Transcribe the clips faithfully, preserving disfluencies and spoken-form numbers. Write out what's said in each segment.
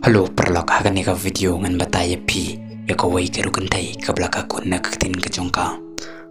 Hello paralok, ha kane ka video ngan batai ïa phi ïa kawei ka riew kynthei kaba la kha khun na ka ktien ka jong ka.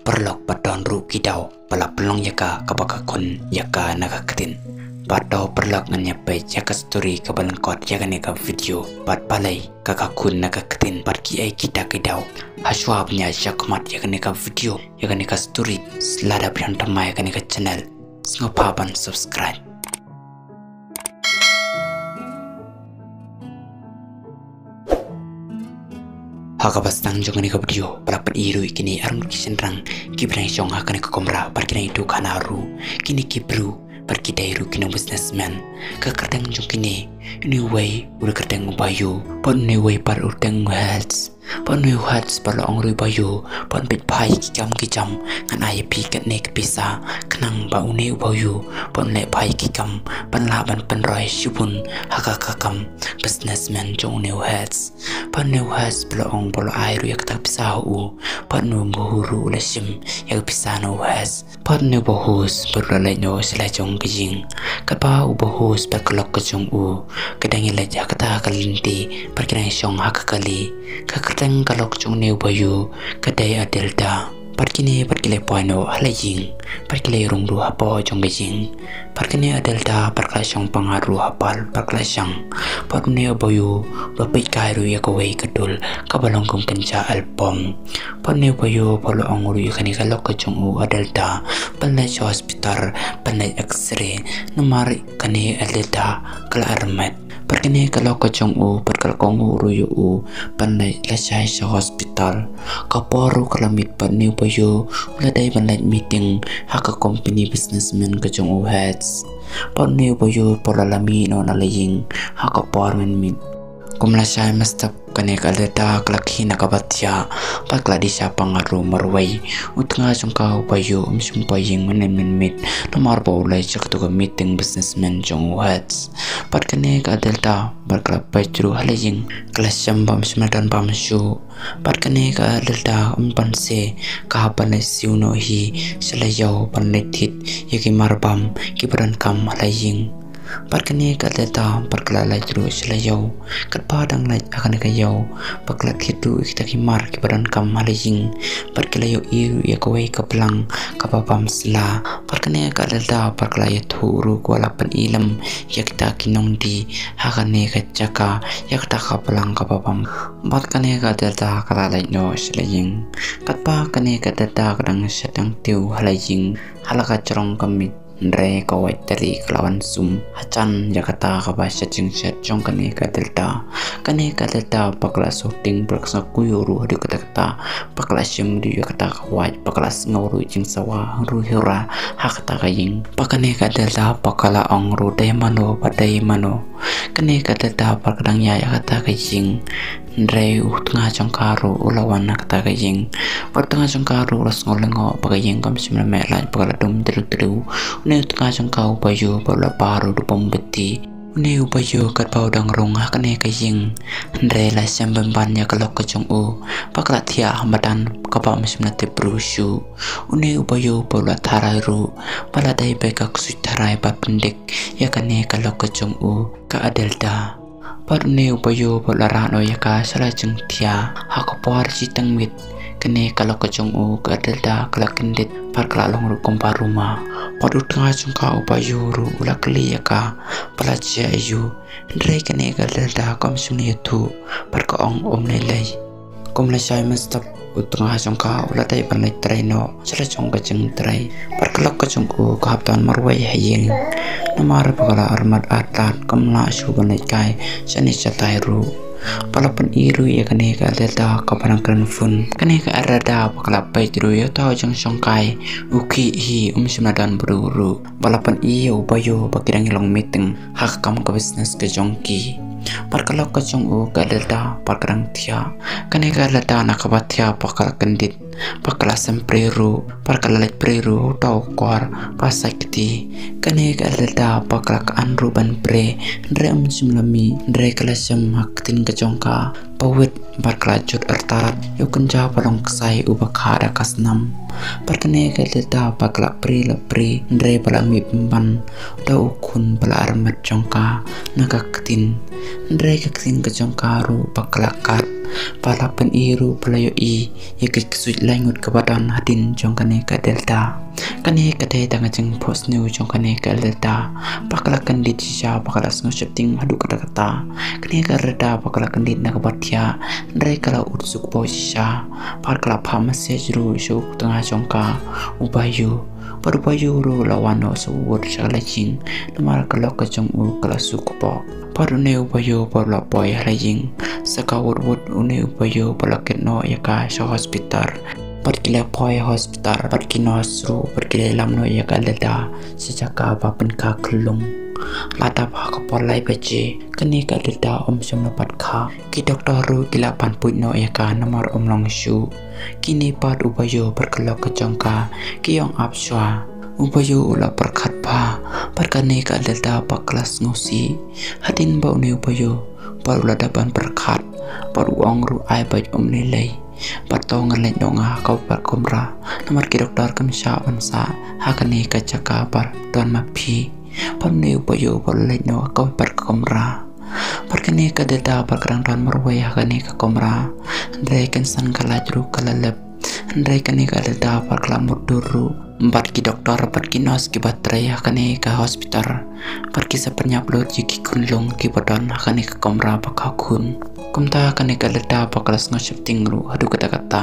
Paralok, ba don ruh ki daw ba la pynlong ïa ka kaba kha khun ïa ka na ka ktien. Bad to paralok, ngan ïa peit ïa ka story kaba lyngkot ïa kane ka video, bad balei ka kha khun na ka ktien bad kiei kita ki daw. Hashwa ban ïa shah khmat ïa kane ka video, ïa kane ka story, lada phi dang thymmai ïa kane ka channel, sngewbha ban subscribe. Ha kaba sdang jong kane ka video, ba la pyni ruh ïa kine arngut ki shynrang kiba dang shong ha kane ka kamra, bad ki dang ïathuh khana ruh kine ki briew, bad ki dei ruh ki nong businessman. Ka kyrteng jong kine, une uwei u kyrteng u Bayu, bad une uwei pat u kyrteng u Hats. Bad une u Hats pat u la ong ruh ïa u Bayu, ban peit bha ïa ki kam ki jam, ngan ai ïa phi katne ka pisa, khnang ba une u Bayu, ban leh bha ïa ki kam, ban lah ban pynroi shibun ha ka, ka kam businessman jong une u Hats. Bad une u Hats pat u la ong ba u la ai ruh ïa kata ka pisa ha u, bad une u Bayu ruh u la shim ïa ka pisa na u Hats. Bad une u Bayu pat u la leit noh sha la jong ka ïing. Katba u Bayu bad ka lok ka jong u ka dang ïaleit ha kata ka lynti, bad ki dang shong ha ka kali. Ka kyrteng ka lok jong une u Bayu ka dei Adelda. Bad kine pat ki la poi noh ha la ïing, bad ki la rung ruh hapoh jong ka ïing. Bad kane Adelda pat ka la shong pang ruh ha pal, bad ka la shang. Bad une u Bayu u la peit kai ruh ïa kawei ka dul kaba long kum kynja album. Bad une u Bayu pat u la ong ruh ïa kane ka lok ka jong u Adelda ban leit sha hospital, ban leit X-ray, namar kane Adelda ka la armet. Bad kane ka lok ka jong u pat ka la kohnguh ruh ïa u ban leit lashai sha hospital. Ka por ruh ka la miet, bad une u Bayu u la dei ban leit meeting ha ka company businessman ka jong u Hats. Bad une u Bayu pat u la mih noh na la ïing ha ka por mynmiet. Kum la shai mynstep, kane ka Adelda ka la khie na kaba thiah, bad ka la die shapang ruh marwei. U tnga jong ka u Bayu um shym poi ïing mynne mynmiet, namar ba u leit sha kato ka meeting businessman jong u Hats. Bad kane ka Adelda pat ka la peit ruh ha la ïing, ka la shem ba um shym la don bam shuh. Bad kane ka Adelda um pan se, ka hap ban leit siew noh hi sha la ïew ban leit thied ïa ki mar bam kiba donkam ha la ïing. Bad kane ka Adelda pat ka la leit ruh sha la ïew. Katba dang leit ha kane ka ïew, bad ka la thied ruh ïa kita ki mar kiba donkam ha la ïing. Bad ka la ïohi ruh ïa kawei ka blang kaba bam sla. Bad kane ka Adelda pat ka la ïathuh ruh, ka la pyni lem ïa kita ki nongdie ha kane ka jaka, ïa kata ka blang kaba bam. Bad kane ka Adelda ka la leit noh sha la ïing. Katba kane ka Adelda ka dang shet tang tiew ha la ïing, ha la ka jrong ka miet, hynrei ka wait tari ka la wan sum hajan ïa kata kaba shet jingshet jong kane ka Adelda. Kane ka Adelda pat ka la shooting, bad ka sngew khuid ruh haduh katta katta. Bad ka la shim ruh ïa kata ka wait, bad ka la sngew ruh jingsawa ruh hi ruh ha kata ka ïing. Bad kane ka Adelda pat ka la ong ruh, dei mano, bad dei mano. Kane ka Adelda pat ka dang ïaid ha kata ka ïing, hynrei u tnga jong ka ruh u la wan na kata ka ïing. Bad u tnga jong ka ruh u la sngew lyngngoh, bad ka ïing kam shym la meh lait, bad ka la dum tyriew tyriew. Une u tnga jong ka u Bayu pat u la bah ruh da u mombati. Une u Bayu katba u dang rung ha kane ka ïing, hynrei la shem pynban ïa ka lok ka jong u, bad ka la thiah ha madan kaba um shym la tip briew shuh. Une u Bayu pat u la tharai ruh ba la dei ba ka ksuid tharai ban pyndik ïa kane ka lok ka jong u, ka Adelda. Bad une u Bayu pat u la rah noh ïa ka sha la jingthiah. Ha ka por shiteng miet, kane ka lok ka jong u, ka Adelda, ka la kyndit bad ka la long ruh kumba ruma. Bad u tnga jong ka u Bayu ruh u la kylli ïa ka ba la jia aïu, hynrei kane ka Adelda kam shym la ïathuh, bad ka ong, um lei lei. Kum la shai mynstep, u tnga jong ka u la dei ban leit trei noh sha la jong ka jingtrei. Bad ka lok ka jong u ka hap don marwei ha ïing, namar ba ka la armet artat, kam lah shuh ban leit kai shane shatai ruh. Bad la pyni ruh ïa kane ka Adelda kaba dang kren phone. Kane ka Adelda pat ka la peit ruh ïa uta u jingshongkai, u khih hi, um shym la don briew ruh. Bad la pyni ïa u Bayu ba ki dang ïalong meeting ha ka kam ka business ka jong ki. Bad ka lok ka jong u, ka Adelda, pat ka dang thiah. Kane ka Adelda na kaba thiah pat ka la kyndit, bad ka la sem pre ruh, bad ka la leit pre ruh ha uta u kor ba sait kti. Kane ka Adelda pat ka la khan ruh ban pre, hynrei um shym la mih, hynrei ka la shem ha ka ktien ka jong ka ba wit, bad ka la jut artat ïa u kynja ba long ksai uba kha da ka snam. Bad kane ka Adelda pat ka la pre, la pre, hynrei ba la mih pynban da u khun ba la armet jong ka na ka ktien. Hynrei ka ktien ka jong ka ruh ba ka la kat, ba la pyni ruh ba la ïohi ïa ka ksuid laingut kaba don hadien jong kane ka Delta. Kane ka dei tang ka jingphohsniew jong kane ka Delta, ba ka la kyndit shisha, ba ka la sngew sheptieng haduh katta katta. Kane ka Delta ba ka la kyndit na kaba thiah, hynrei ka la ud suk bok shisha, bad ka la phah message ruh sha u tnga jong ka, u Bayu. Bad u Bayu ruh u la wan noh sha wut sha la jing, namar ka lok ka jong u ka la suk bok. Bad une u Bayu bad u la poi ha la jing. Sa ka wut wut une u Bayu bad u la kit noh ïa ka sha hospital. Bad ki la poi hospital, bad ki nurse ruh bad ki la ïalam noh ïa ka Delta sha jaka ba pynkhih khyllung. La dap ha ka por lai baje, kane ka Delta ym shym la pat khih. Ki doktor ruh ki la pan puit noh ïa ka namar ym long shuh. Kine pat u Bayu bad ka lok ka jong ka ki ïong ap shuwa. U Bayu u la pyrkhat bha, bad kane ka Delta ba ka la sngewsih. Hadien ba une u Bayu bad u la dep ban pyrkhat, bad u ong ruh, ai beit, ym lei lei. Bad to ngan leit noh nga ha kawei pat ka kamra, namar ki doktor kim shah ban sah ha kane ka jaka ba don ma phi. Bad une u Bayu bad u la leit noh ha kawei pat ka kamra. Bad kane ka Delta bad ka dang don marwei ha kane ka kamra. Hynrei kynsan ka light ruh ka la lep. Hynrei kane ka Delta bad ka la mutdur ruh. Bad ki doktor bad ki nurse kiba trei ha kane ka hospital, bad ki sa pynïap lut ïa ki khyllung kiba don ha kane ka kamra ba ka khun. Kumta kane ka Delta ba ka la sngew sheptieng ruh haduh katta katta.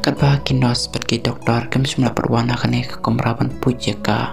Katba ki nurse bad ki doktor kim shym la pat wan ha kane ka kamra ban puj ïa ka.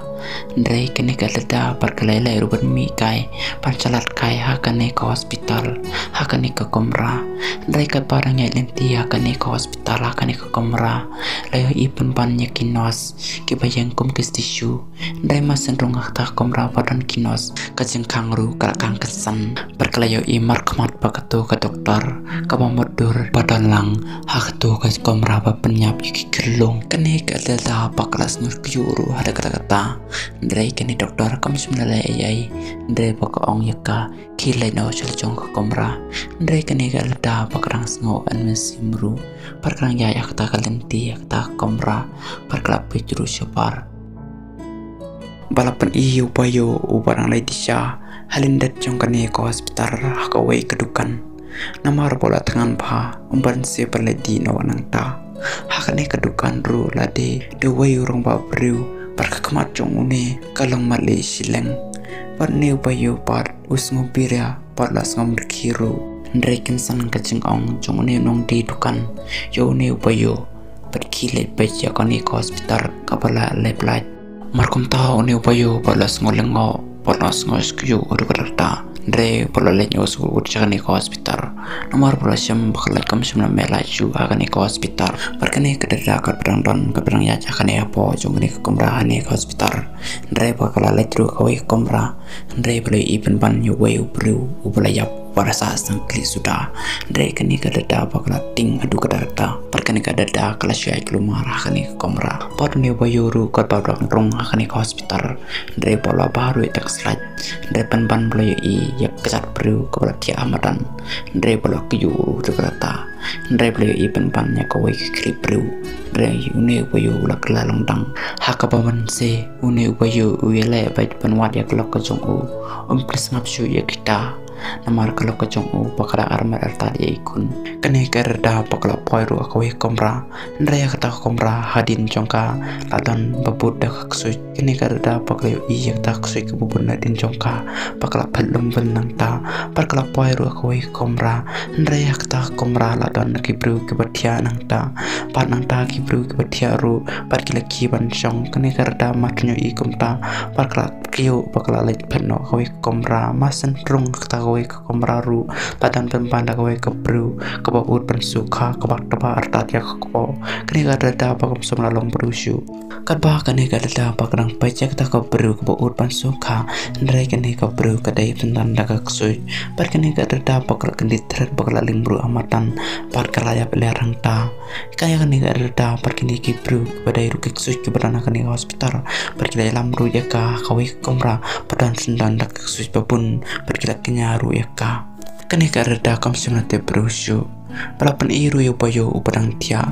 Hynrei kane ka Delta bad ka la ïaleh ruh ban mih kai, ban shalat kai ha kane ka hospital, ha kane ka kamra. Hynrei katba dang ïaid lynti ha kane ka hospital, ha kane ka kamra, la ïohi pynban ïa ki nurse kiba ïeng kum ki statue. Hynrei mar shen rung ha kata ka kamra ba don ki nurse, ka jingkhang ruh ka la khang kynsan. Bad ka la ïohi markhmat ba kato ka doktor kaba mutdur ba don lang ha kato ka kamra ba pynïap ïa ki khyllung. Kane ka Delta ba ka la sngew kyiuh ruh haduh katta katta. Hynrei kane doktor kam shym la leh ei ei, hynrei ba ka ong ïa ka, khie leit noh sha la jong ka kamra. Hynrei kane ka Delta ba ka dang sngew en mynsiem ruh, bad ka dang ïaid ha kata ka lynti, ha kata ka kamra, bad ka la peit ruh shabar. Ba la pyni ïa u Bayu uba dang leit sha ha lyndet jong kane ka hospital ha kawei ka dukan. Namar ba u la thngan bha, ym ban sngewbha ban leit noh nangta. Ha kane ka dukan ruh la dei da uwei u rangbah briew, bad ka khmat jong une ka long matlieh shilliang. Bad une u Bayu pat u sngew biria bad la sngew myrkhie ruh. Hynrei kynsan ka jingong jong une u nongdie dukan ïa une u Bayu, bad khie leit peit ïa kane ka hospital kaba la lep lait. Mar kumta une u Bayu bad la sngew lyngngoh bad la sngew kyiuh haduh katta katta. Hynrei bad la leit noh sha wut sha kane ka hospital. Namar ba la shem ba ka light kam shym la mih lait shuh ha kane ka hospital. Bad kane ka Delta katba dang don, katba dang ïaid ha kane hapoh jong kane ka kamra ha kane ka hospital. Hynrei ba ka la leit ruh ha kawei ka kamra. Hynrei ba la ïohi pynban ïa uwei u briew uba la ïap, uba la sah sangklik suda. Hynrei kane ka Delta ba ka la tieng haduh katta katta. Bad kane ka Delta ka la shu ïaid kulmar ha kane ka kamra. Bad une u Bayu ruh katba dang rung ha kane ka hospital, hynrei ba u la bah ruh ïa kata ka slide. Hynrei pynban ba u la ïohi ïa ka kjat briew kaba la thiah ha madan. Hynrei ba u la kyiuh ruh haduh katta katta. Hynrei ba u la ïohi pynban ïa kawei ka khlieh briew. Hynrei une u Bayu u la kylla lyngdang. Ha kaba mynta une u Bayu u ïaleh beit ban wad ïa ka lok ka jong u. Um pynlong sngap shuh ïa kita, namar ka lok ka jong u ba ka dang armet artat ïa i khun. Kane ka Delta ba ka la poi ruh ha kawei ka kamra. Hynrei ha kata ka kamra hadien jong ka la don ba bud da ka ksuid. Kane ka Delta ba ka la ïohi ïa kata ka ksuid kaba bud hadien jong ka, ba ka la phet lum bun nangta. Bad ka la poi ruh ha kawei ka kamra. Hynrei ha kata ka kamra la don ki briew kiba thiah nangta. Bad nangta ki briew kiba thiah ruh bad ki la khie ban shong. Kane ka Delta mar shu ïohi kumta, bad ka la kyiuh bad ka la leit phet noh ha kawei ka kamra. Mar shen rung ha kata kawei ka kamra ruh la don pynban da kawei ka briew kaba ud ban suk ha kaba tba artat ïa ka kpoh. Kane ka Delta ba kam shym la long briew shuh. Katba kane ka Delta ba ka dang peit ïa kata ka briew kaba ud ban suk ha, hynrei kane ka briew ka dei pynban da ka ksuid. Bad kane ka Delta ba ka la kyndit thret, ba ka la ling ruh ha madan, bad ka la ïap ler hangta. Ka ïa kane ka Delta bad kine ki briew kiba dei ruh ki ksuid kiba don ha kane ka hospital, bad ki la ïalam ruh ïa ka ha kawei ka kamra ba don shynrang da ka ksuid ba bun, bad ki la kñia ruh ïa ka. Kane ka Delta kam shym la tip briew shuh. Ba la pyni ruh ïa u Bayu uba dang thiah.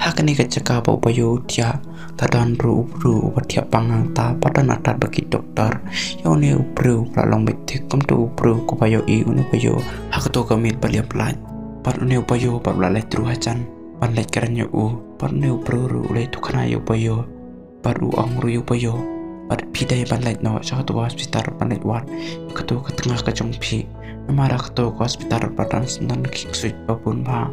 Ha kane ka jaka ba u Bayo u thiah, la don ruh u briew uba thiah pang hangta, pat don artat ba ki doktor. Ïa une u briew u la long beit thik, kumta u briew uba ïohi une u Bayo ha kato ka miet ba la ïap lait. Pat une u Bayo pat u la leit ruh hajan ban leit kren ïa u. Pat une u briew ruh u la ïathuhkhana ïa u Bayo. Pat u ong ruh ïa u Bayo, pat phi dei ban leit noh sha kato ka hospital ban leit wad ïa kato ka tnga ka jong phi. Namar ha kato ka hospital pat don syndon ki ksuid ba bun bha.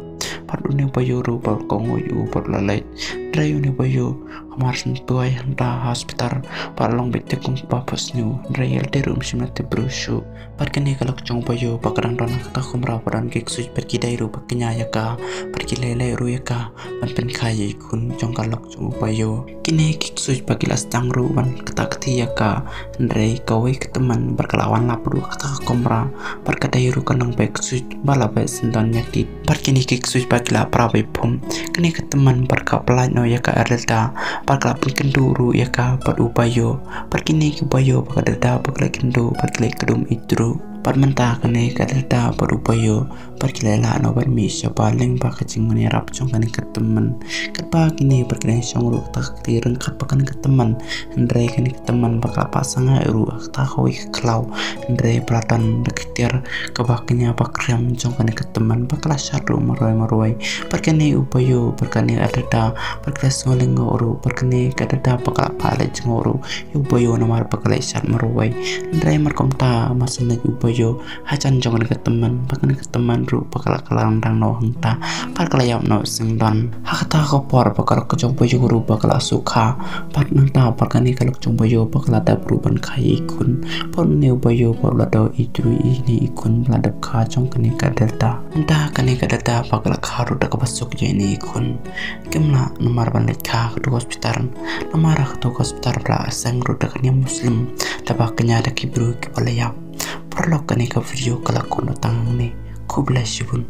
Pat une u Bayo ruh pat u kohnguh ïa u, pat u la leit. Hynrei une u Bayo, hamar shen duwai hangta ha hospital, pat long beit thik kumba phah sniew. Hynrei ïa lade ruh ym shym la tip briew shuh. Pat kane ka lok jong u Bayo ba ka dang don ha kata ka kamra ba don ki ksuid, pat ki dei ruh ba kñia ïa ka, pat ki leh leh ruh ïa ka ban pynkha ïa i khun jong ka lok jong u Bayo. Kine ki ksuid ba ki la sdang ruh ban ktah kti ïa ka, hynrei kawei ka tymmen pat ka la wan lap ruh ha kata ka kamra, pat ka dei ruh ka nongbeh ksuid ba la beh syndon ïa ki. Pat kine ki ksuid pat ki la pra beh phum. Kane ka tymmen pat ka pyllait noh ïa ka Adelda, pat ka la pynkynduh ruh ïa ka bad u Bayo. Pat kine ki Bayo bad ka Adelda pat ki la kynduh, pat ki la kdum ïeit ruh. Pat mynta kane ka Adelda bad u Bayo pat ki la ïaleh noh ban mih shabar lyngba ka jingwan ïarap jong kane ka tymmen. Katba kine pat ki dang shong ruh ha kata ka kti ryngkat bad kane ka tymmen, hynrei kane ka tymmen pat ka la pah sangeh ruh ha kata kawei ka khlaw. Hynrei pat la don da ka tiar kaba kñia ba kriam jong kane ka tymmen, pat ka la shad ruh marwei marwei. Pat kane u Bayo, pat kane ka Adelda pat ka la sngew lyngngoh ruh, pat kane ka Adelda pat ka la pah leit jngoh ruh ïa u Bayo namar pat ka la shad marwei. Hynrei mar kumta, mar shen leit u Bayo hajan jong kane ka tymmen, pat kane ka tymmen ruh pat ka la kylla ryndang noh hangta, pat ka la ïap noh syndon. Ha kata ka por pat ka lok ka jong u Bayo ruh pat ka la sukha. Pat nangta pat kane ka lok jong u Bayo pat ka la dep ruh ban kha ïa i khun. Pat une u Bayo pat u la doh ïeit ruh ïa ine i khun ba la dep kha jong kane ka Adelda. Nangta kane ka Adelda pat ka la kha ruh da kaba suk ïa ine i khun. Kim lah namar ban leit kha ha kato ka hospital, namar ha kato ka hospital ba la seng ruh da ka niam Muslim, da ba kñia da ki briew kiba la ïap. Paralok, kane ka video ka la kut noh tang hangne. Khublei shibun.